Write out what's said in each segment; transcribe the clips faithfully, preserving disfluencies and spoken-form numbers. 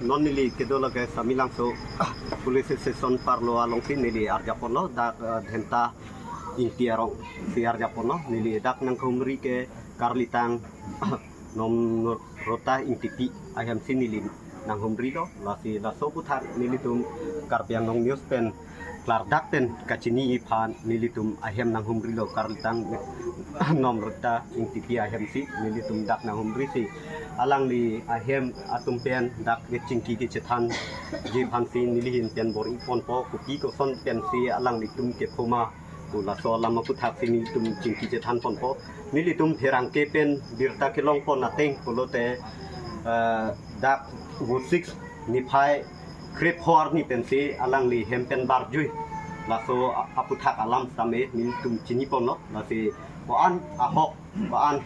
Non neli kedo lake Samelangso police station parlo alongsi neli arjapon lo, dak, eh, Dhenta Ingti arongsi arjapon lo. Neli dak nanghumri ke karlitang Nomrota Ingtipi ahemsi neli nanghumri lo. Lasi laso aphuthak nelitum Karbi Anglong News pen klardak pen kachiniji aphan nelitum ahem nanghumri lo, karlitang Nomrota Ingtipi ahemsi nelitum dak nanghumrisi alangli ahem atum pen dak kechingki kechethanji aphansi neli ahin pen bor-iponpo, kopi koson pensi alanglitum kepho ma pu laso alam aphuthaksi nelitum chingki chethanponpo. Nelitum pherangke pen birta kelongpon ateng pulote, eh, dak Vosik niphai krepho arni pensi alangli hem pen barjui, laso a-, aphuthak alam sitame nelitum chinipon lo. Lasi ko-an ahok, ko-an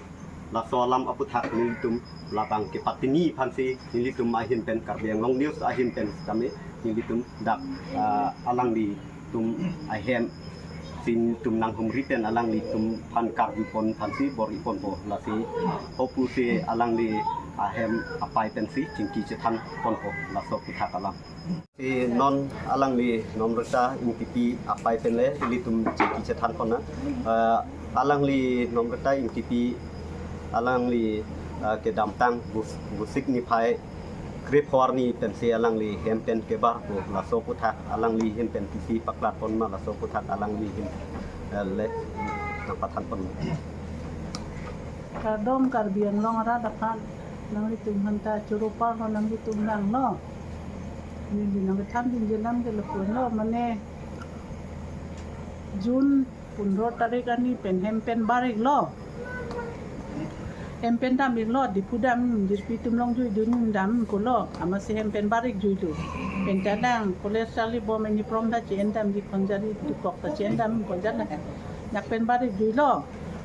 laso alam aphuthak nelitum labang kepatini aphansi nelitum ahin pen, Karbi Anglong News ahin pen sitame nelitum dak, ah, alanglitum ahemsi nelitum nanghumri pen alanglitum aphan karjupon aphansi bor-iponpo. Lasi hopusi alangli ahem apai pensi chingki chethanponpo laso aphuthak alam. Si non alangli Nomrota Ingtipi apai pen le ilitum chingki chethanpon na. Eh, alangli Nomrota Ingtipi alangli, eh, kedamtang Vos-, Vosik niphai krepho arni pensi alangli hem pen kebarpo, laso aphuthak alangli ahin pen kopisi paklarpon ma, laso aphuthak alangli ahin, eh, le nangpathanpon. Kardom Karbi Anglong arat aphan, nanglitum aphanta choro parlo, nanglitum nanglo. Neli nangkethan dingje alam ke lapu lo, mane June pundro tarik arni pen hem pen bar-iklo. Hem pen dam-iklo, Diphu dam, jirpi atum longjuidun dam kolo. Amatsi hem pen bar-ik juilo. Pen tadang, college charlibom, eni prom ta che-en damji, khonjari tukok ta che-en dam khonjari. Dak pen bar-ik juilo.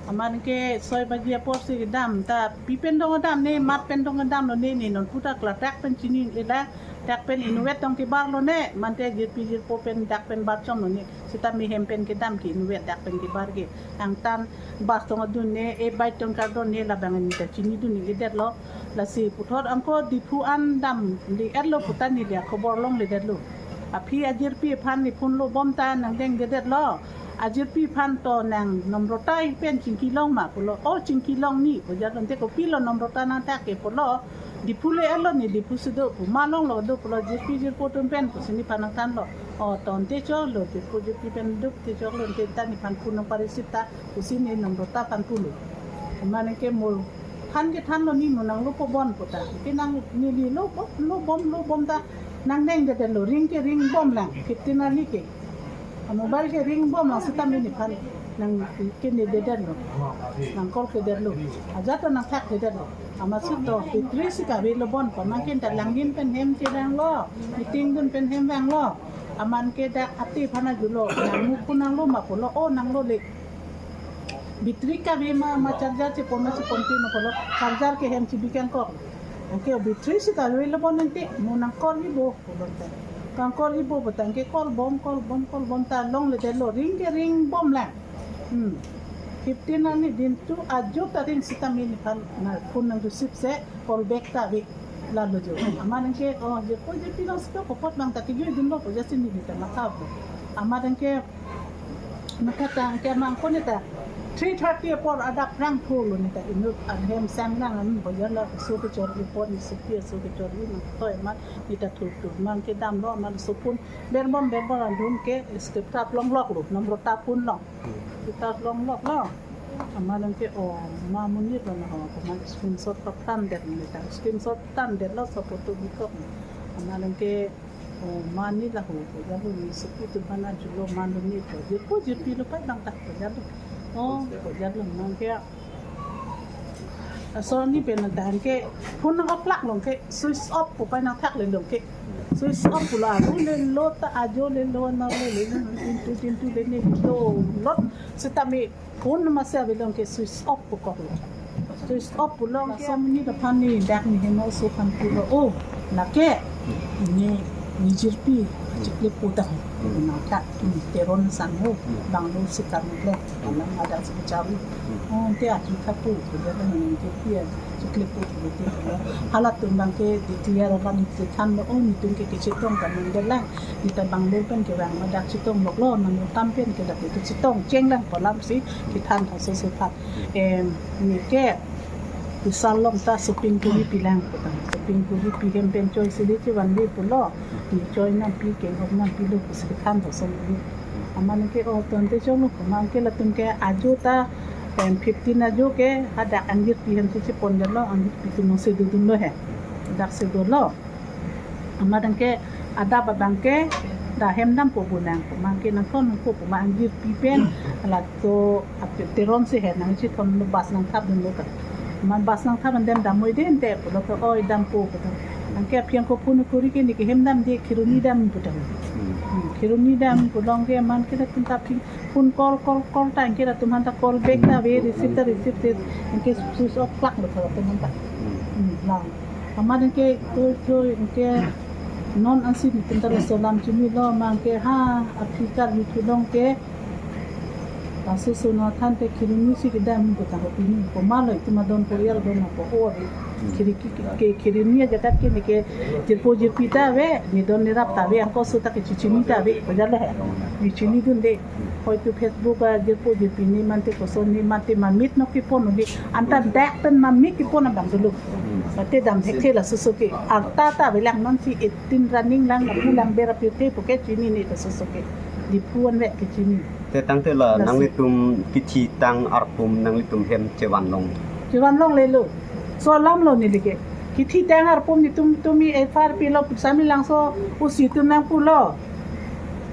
Amat ke soi baji apor si kedam ta, pi pen dong kedam ne, mat pen dong kedam lo ne, ne non puta klardak pen chini eda, dak pen inutvet dong kebar lo ne, mate jirpi jirpo pen dak pen barchom lo ne, sitame hem pen kedam ke inutvet dak pen kebar ke. Angtan bus tong adun ne, e-bike tong kardon ne, labang ne ta chinidun ne kedet lo. Lasi puthot angko Diphu an damli-et lo puta neli akhobor longledet lo. Aphi ajirpi aphan ne phone lo bom ta nangdengdedet lo. Ajirpi aphan to nang Nomrota pen chingki long ma pulo. O chingki long ni, pu jat lo, ante kopilo Nomrota nangthak ke pulo. Diphu le-et lo, ne Diphu si do pu, ma longlo do pulo, jirpi jirpo atum pen pusi nephan nangthanlo. O to ante choklo, jirpo jirpi pen duk te choklo, ante ta nephan phone nangpa-receive ta pusi ne Nomrota aphan pulo. Mane ke mo aphan kethanlo, ne mo nanglopo bon puta. Ke nang neli lo bom, lo bom, lo bom ta nangdengdedet lo, ring ke ring bom lang, fifteen arni ke. A mobile ke ring bom lang sitame nephan nang ke nededet lo. Nang call kedet lo. Ajat to nangthakdedet lo. Amatsi to battery si kave lo bon, pamangkin ta langdin pen hem chevanglo. Meeting dun pen hem vanglo. Amat ke dak ati aphan ajulo. Nang mo phone nanglo ma pulo. O nanglo le. Battery kave ma, ma charger chepon ma chepon pi ma pulo. Charger ke hem chebi kangkok. Anke battery si kave lo bon ante, mo nang call-ipo pulo ta. Kang call-ipo puta ke call bom, call bom, call bom ta longledet lo, ring ke ring bom lang. Hmm. Fifteen arni din tu ajo ta ring sitame nephan na phone nang-receive se call back ta ave. Lalo jo. Amat anke, o, jirpo jirpi long si to kopot bang ta kejuidunlo pu jasi neli ta matha pu. Amat anke matha ta anke amang ko ne ta three thirty apor adap rang thulo ne ta inut ahem sang nang an boyar la so kechor-i apor ne supi so kechor-i nang toi amat ne ta thurthur amat kedamlo amat so phone berbom berbom adun ke script ta longloklo, Nomrota phone long. Script ta longloklo. Amat anke o ma monit lo na ho, amat screenshot paphan det ne ta. Screenshot than det lo, so photo bikok. Amat anke o ma ni la ho, ko jalo ne supi atum aphan ajulo ma lo ne ko. Jirpo jirpi lo pai bang ta ko jalo. O ko jalo nang ke. Aso ni pen nang tahan ke phone nang oplak long ke switch off pu pai nangthak le long ke. Switch off pulo, aru le lo ta ajo le lo na le le lo tintu tintu le ne lo lot sitame phone amatsi ave long ke switch off pu koklo. Switch off pulo ke. Aso ni ta aphan ne dak ne heno so aphan pulo. O, lake ne Nijirpi, chiklepo tang. Hmm. Nangkak, hmm, Teron sangho, hmm, Bangalore si karmile, hmm, alam ada si chawi. Hmm. Oh, te aji kapu, kemudian nijirpi, chiklepo, chiklepo. Halatum abangke declare abang si thanlo, oh, netum ke kechetong kan nang delang. Neta Bangalore pen kevang ma dak chetong loklo, nang tam pen ke dak kechetong, chenglang kolam si, kethan tha so so phat. Em, neke, Vishal along ta shopping kuri pilang kutang. Shopping kuri pi hem pen choi sili chevanve pulo. Nechoi nangpi kehok nangpilo pusi kethan tha so li. Amat neke o tonte cholo, amat ke latum ke ajo ta, em, fifteen ajo ke hadak angjirpi hem si chepon jalo, angjirpi atum nang sedu dunlo he. Dak sedulo. Amat abangke adap abangke dak hem dampo bonang, amat ke nangthon nangpo, amat angjirpi pen laso api Teron si he nangchethon lo, bus nangthap dunlo ta. Amat bus nangthap an dem dam moi den te pulo ta, oi dampo puta. Anke aphi ako phone kuri ke neke hem damde, Kheroni dam puta. Hmm. Hmm, Kheroni dam pulo anke amat ke latum ta aphi phone call, call, call ta anke latum aphan ta call back ta ave, receive ta receive te, anke switch off klak lo ta latum aphan ta. Hmm. Hmm, lang. Amat anke to to anke non ansi netum ta laso alam chini lo, amat anke ha aphi Karbi thu along ke laso so nangthan te Kheroni si kedam puta ho pini. Komatlo itum adon poriyal don ako ori. Kheroni ke, ke, Kheroni ajagat ke neke jirpo jirpi ta ave, nedon nerap ta ave, ako so ta kechechini ta ave, ko jalo he. Nechini dunde. Hoitu Facebook a jirpo jirpi ne mate koson ne mate mamit nok kepon uli. Anta dak pen mamit kepon abang dulu. Mate dam thekthe laso so ke. Arta ta avelang, non si eighteen running lang, lapu lang ber apirthe puke chinine laso so ke. Diphu anve kechini. Te tangte la, yes, nanglitum kethitang arpum nanglitum hem chevan long. Chevan longlelo. So alam lo neli ke. Kethitang arpum netum tumi F I R pilo, sami langso O C atum nangpulo.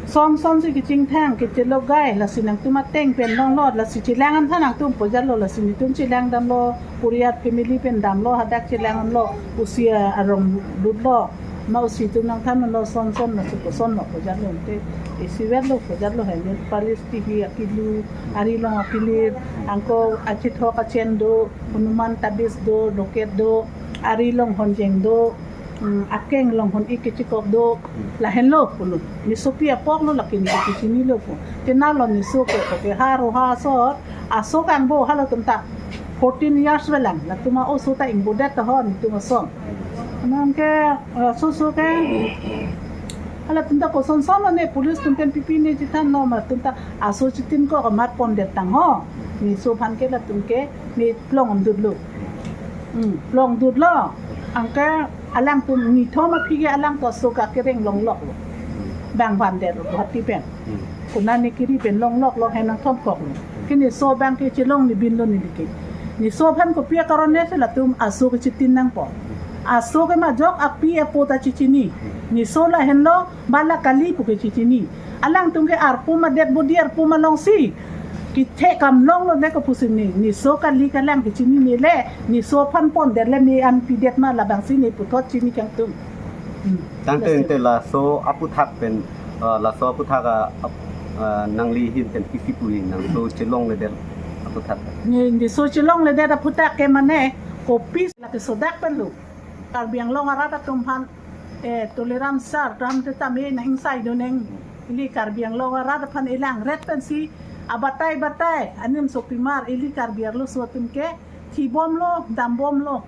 Son son si kechingthang, kechelok gai, lasi nangtum ateng pen longlo, lasi chelang an tha nangtum pu jalo, lasi netum chelang damlo, poriyal family pen damlo, hadak chelang damlo, O C arong dutlo. Ma O C atum nangthan lo son son, lasi koson lo pu jalo te. Isivet lo pu jalo he, Nepalese T V akilu, ari along akilir, angko achethok achen do, Hanuman tabis do, loket do, ari along honjeng do, mm, akeng along hon-ik kechikok do, lahenlo pulo. Nesopi apok lo lake ne kechinilo pu. Te nalo neso ke, ke ha ro ha so, aso kangbo halatum ta fourteen years avelang, latum a-oso ta ingbodet ta ho netum ason. Anke, eh, so so ke, halatum ta koson son lo ne, police atum pen pipi ne chethan no, ma latum ta aso chetin ko amat pondet tang ho. Neso aphan ke latum ke, ne plong dutlo. Hmm, plong dutlo. Anke alangtum nithom aphi ke alangtum aso kakereng longlok lo. Bang vandet lo Guwahati pen. Hmm. Konane kiri pen longlok lo, henang thomkok lo. Ke neso abangke chelong ni bin lo neli ke. Neso aphan kopi akaron ne si latum aso kechetin nangpo. Aso ke majok api apo ta chechini. Neso lahenlo, bala kali pu ke chechini. Alangtum ke arpum adet bodi arpum alongsi kethe kam longlo ne kopusi ne. Neso kali kalang kechinine le, neso aphan pondet le ne an pidet ma, labangsi ne puthot chini kangtum. Hmm. Tangte, yes, ante laso aphuthak pen, ah, laso aphuthak a, ap-, ah, nangli ahin pen isi pu nangso chelongledet aphuthak. Ne, neso chelongledet aphuthak ke mane kopi lake sodak pen lo. Karbi Anglong arat atum aphan, eh, Tuliram sir, ram te tame nang ingsai do neng. Ili Karbi Anglong arat aphan ilangret pensi, abatai batai, anim sopimar, ili Karbi arloso atum ke, thibomlo, dambomlo.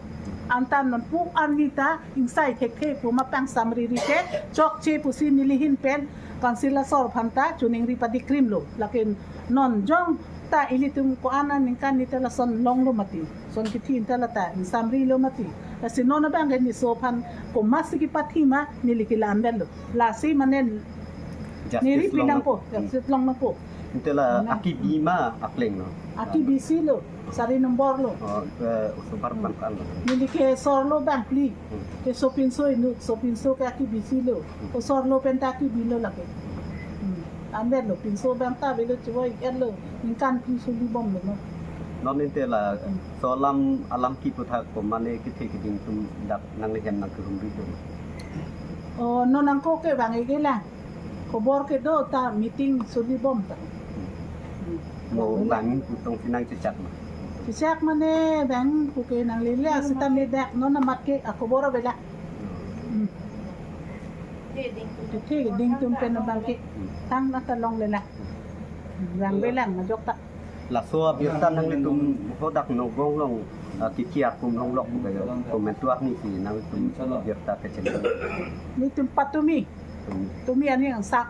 Anta non pu arni ta, ingsai thekthe pu ma pangsamriri ke, chokche pusi neli ahin pen, council asor aphan ta, choningri padikrimlo. Lakin non jong ta ilitum ko-an aningkan ni ta lason longlo mati. Son kithi ta la ta ingsamrilo mati. Lasi non abangke neso aphan komatsi kipathi ma neli ke la-an detlo. Lasi mane justice neli long pilang nang-, po, hmm, justice long nangpo. Ante la mane akibi ma akleng lo? Akibi si lo, sari nombor lo. Oh, eh, osomar, hmm, bang kan lo. Neli ke sorlo bang phli. Hmm. Ke sopinso inut, sopinso ke akibi si lo. Hmm. Osorlo pen ta akibi lo lake. Hmm. Ambet lo, pinso abang ta avelo, chevoi-et lo, ningkan phli suli bomlo no. Non ante la, hmm, so alam, alam kiputhak ko mane kethe keding atum dak nangli ahem nangkerumri do. Oh, non angko ke bang ege lang. Khobor kedo ta meeting suli bom ta. Hmm. Mo bang putong sinang chechak ma. Chechak mane bang pu ke nanglele asita me dak non amat ke akhobor avela. Hmm. Tithi ding atum pen abang ke tang na ta longle la. Bang belang majok ta. Laso abirta nanglitum hadak Nagaon along, ah, kiki akum longlok kayo. Komentu arni si nanglitum birta kecil. Netum patumi. Tumi. Tumi ani angsak.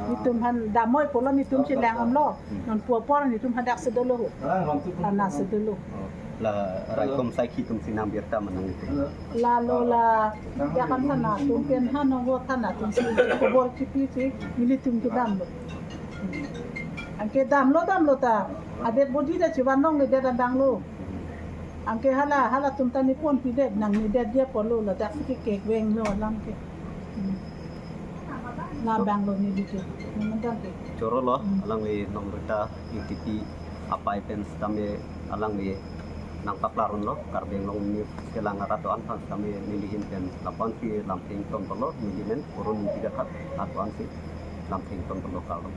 Netum han damnoi pulo netum chelang damlo. Non puapor netum hadak si dolo. Thana si dolo. La raikom saikhi atum si nang birta ma nanglitum. Lalo la, ya kan thana atum pen han nongo thana atum si khobor kipi si nelitum kedamlo. Anke damlo damlo ta, adet bodi ta chevan longledet abang lo. Anke hala, halatum ta ne ponpidet, nangnedet dia pulo, ladak si kekeveng lo alam ke. Hmm. Labang lo nelitum. Nangdang ke. Choro lo, hmm, alangli Nongrita Ingtipi apai pen sitame alangli nangpaklar unlo, Karbi Anglong News kelang arat do-an aphan sitame neli ahin pen lapu-an si lamtheng ton pulo, neli men Purun Ingti Kathar lapu-an si lamtheng ton pulo kalo.